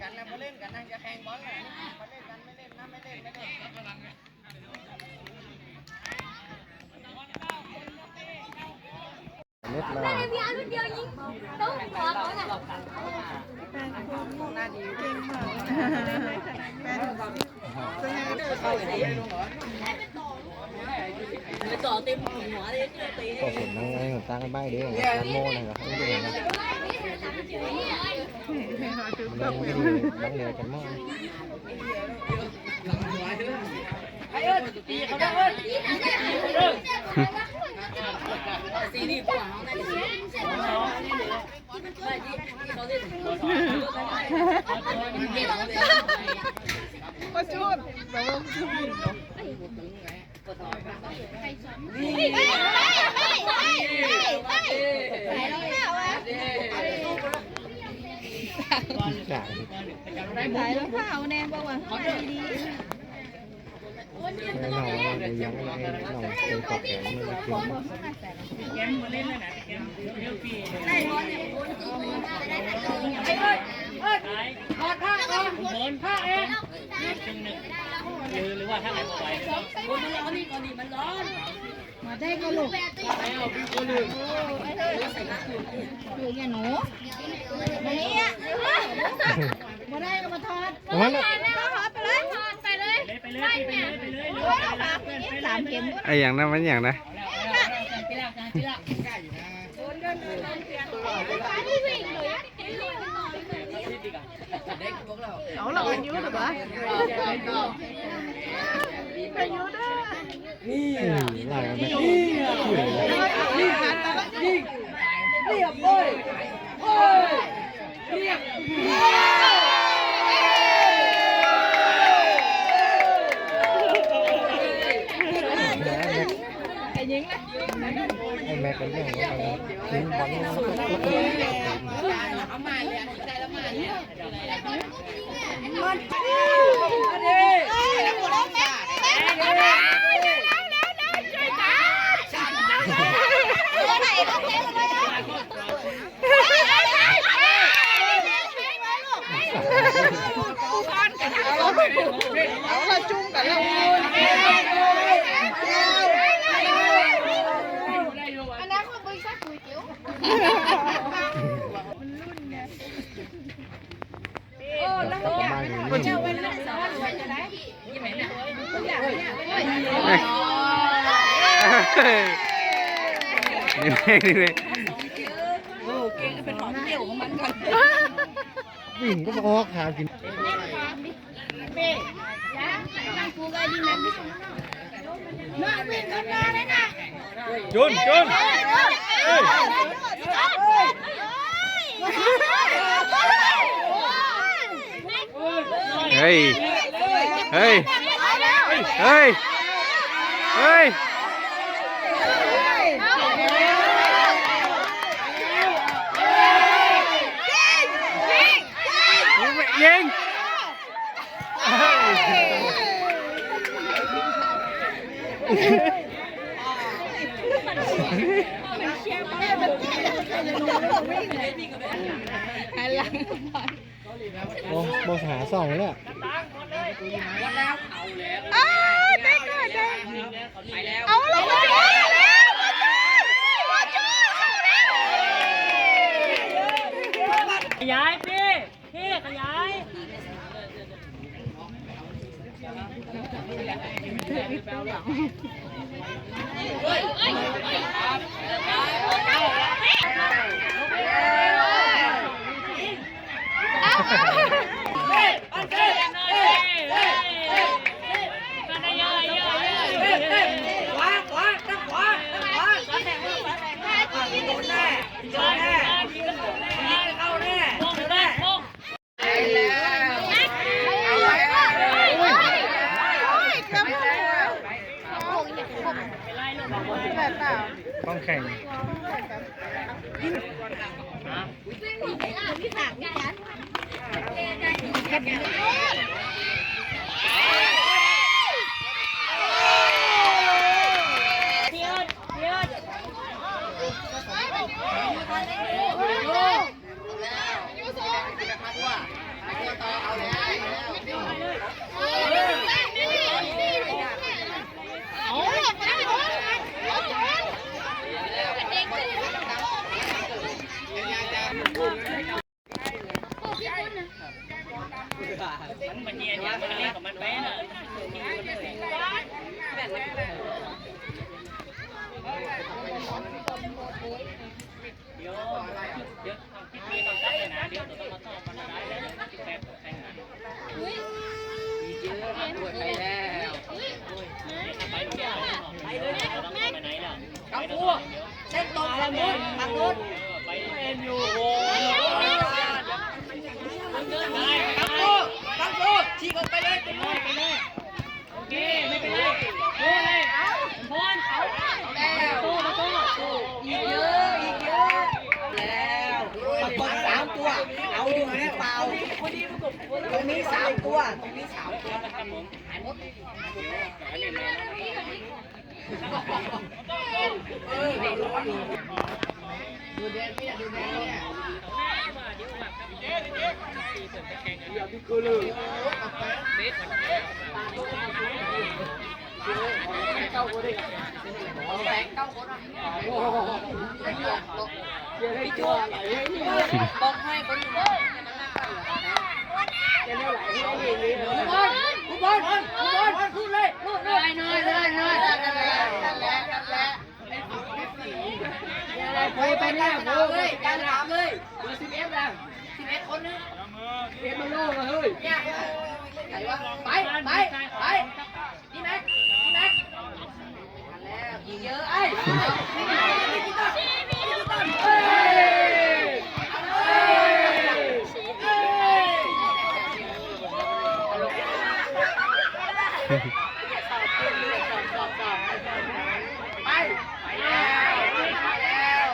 ກັນນະ ບໍ່ຫຼິ້ນກັນນະ ຢ່າແຂ່ງບອນນະ ບໍ່ຫຼິ້ນກັນ ໄມ່ເລ່ນນະ ໄມ່ເລ່ນ ໄມ່ເລ່ນ. ເນັດລາວ ກໍເຫັນໃນຕ່າງໃບເດ້ ໂມນະ ບັງເດີກັນໂມ. ຂາຍລອງເທ້າແດ່ ບອກວ່າຂາຍດີ. ມາໄດ້ກໍລູກ ລູກຢ່າໜູ ມານີ້ ບໍ່ໄດ້ກໍມາຖອດ ເອົາມັນ ຖອດໄປເລີຍ ຖອດໄປເລີຍ ໄປເລີຍ ໄປເລີຍ ໄປເລີຍ ສາມເຂັມ ໄອ້ຫຍັງນະ ມັນຫຍັງນະ ເອົາລະ ອາຍຸເດີ ອາຍຸເດີ ນີ້ ນີ້ ລາຍມັນ ນີ້ ນີ້ ນີ້ ລຽບເລີຍ ໂອ້ຍ ລຽບ ໄອ້ຍິງນະ ໄອ້ແມັກກໍເລື່ອງຂອງມັນ ຍິງບອນ ເອົາລະ ຈຸ້ມກັນລະ ອະນາຄົດບໍລິສັດກຸຍຕຽວ ມັນລຸ້ນໄງ. ນີ້ແມ່ງນີ້ແມ່ງ ໂອ້ ເກັ່ງເປັນຫອມປ່ຽວຂອງມັນກ່ອນ ວິ່ງກໍມາອອກຫາກິນ. ຈຸນ ຈຸນ ເອີຍ ເຮີຍ ເຮີຍ ເຮີຍ ເຮີຍ ຍິງ ໂອ້ ບໍ່ຫາຊ່ອງເລີຍ ເອີ ເຕັກໜ້ອຍເດີ ເອົາລະ ຂະຫຍາຍ ພີ່ ພີ່ ຂະຫຍາຍ. ຕ້ອງແຂ່ງ ໂອ້ ມັນ ມັນເຢັນ ມັນເຫຼັ້ນຂອງມັນໄປນະ. ໂອເຄ ໄມ່ເປັນໄລ ໂອ້ຍ ເອົາແລ້ວ ໂຕ ໂຕ ອີກເຍອະ ອີກເຍອະ ແລ້ວ ມັນຕົກສາມຕົວ ເອົາຢູ່ແລ້ວ ເປົ່າ ຕົງນີ້ສາມຕົວ ຕົງນີ້ສາມຕົວ ຫາຍໝົດ ເອີ ຮ້ອນ ໂອ້ຍ ໄປແລ້ວ ໂອ້ຍ ການຖາມເລີຍ ເບີສິບເອັດນະ ສິບເອັດຄົນນະ ສິບເອັດມັນໂລ່ງນະເຮີ້ຍ ໄປ ໄປ ໄປ ນີ້ແມັກ ນີ້ແມັກ ມາແລ້ວ ອີກເຍອະ ເອີຍ ໄປ ໄປແລ້ວ ໄປແລ້ວ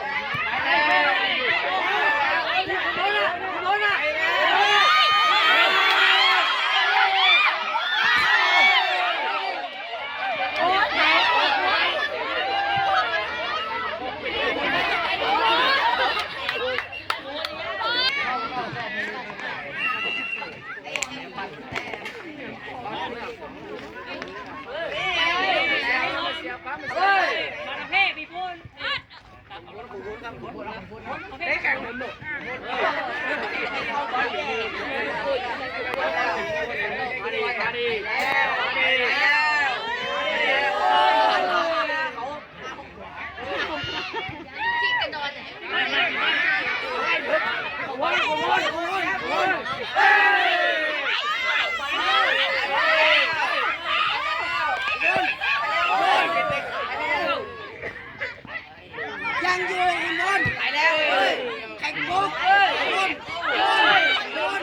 ໄປແລ້ວ ໂດນລະ ໂດນລະ ໂອ້ຍ ຕາຍ ໂອ້ຍ ຕາຍ ຍັງຢູ່ ເຫັນບໍ່ ໄປແລ້ວ ເອີຍ ແຂ່ງໂກ ເອີຍ ໂດນ ໂດນ ໂດນ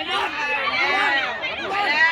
ໂດນ ໄປແລ້ວ ໄປແລ້ວ ໄປແລ້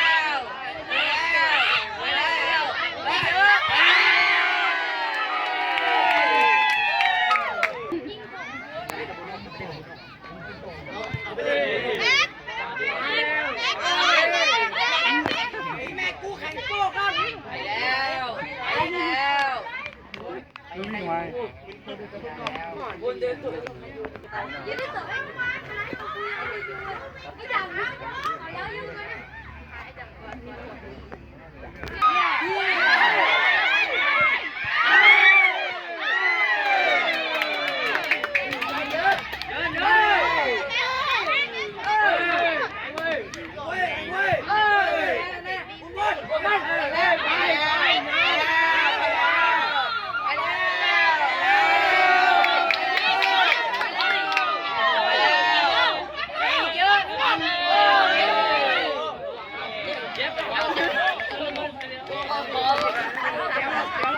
ວ ໄປແລ້ວ ໄປແລ້ວ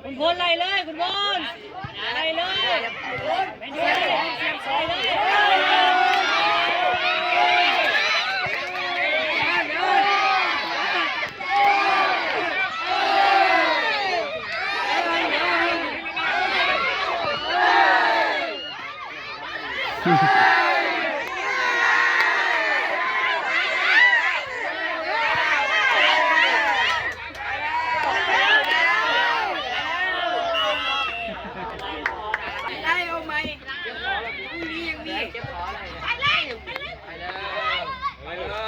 ຄຸນພົນໄລ່ເລີຍ ຄຸນພົນໄລ່ເລີຍ ໄລ່ເລີຍ ໄດ້ ເອົາໃໝ່ ພລຸ່ງນີ້ຍັງມີ ໄປເລີຍ ໄປເລີຍ ໄປເລີຍ ໄປເລີຍ ໄປເລີຍ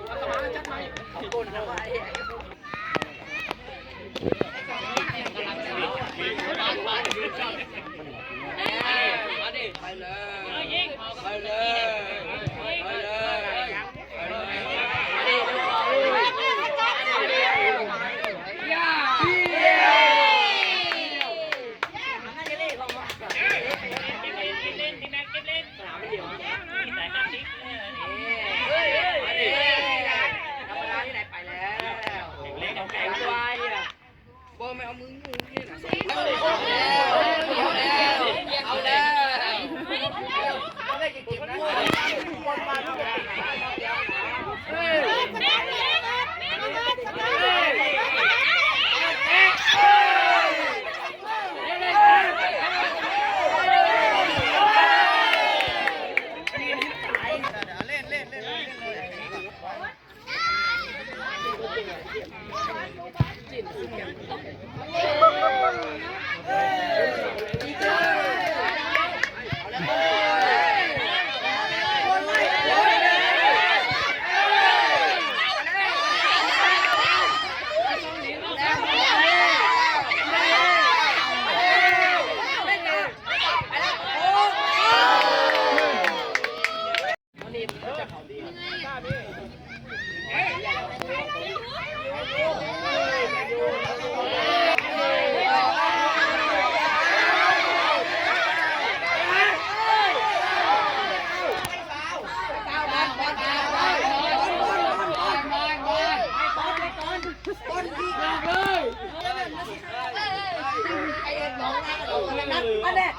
ເອົາສະມາຈັດໃໝ່ ຂອບຄຸນ ສະບາຍດີ. อันเนี้ย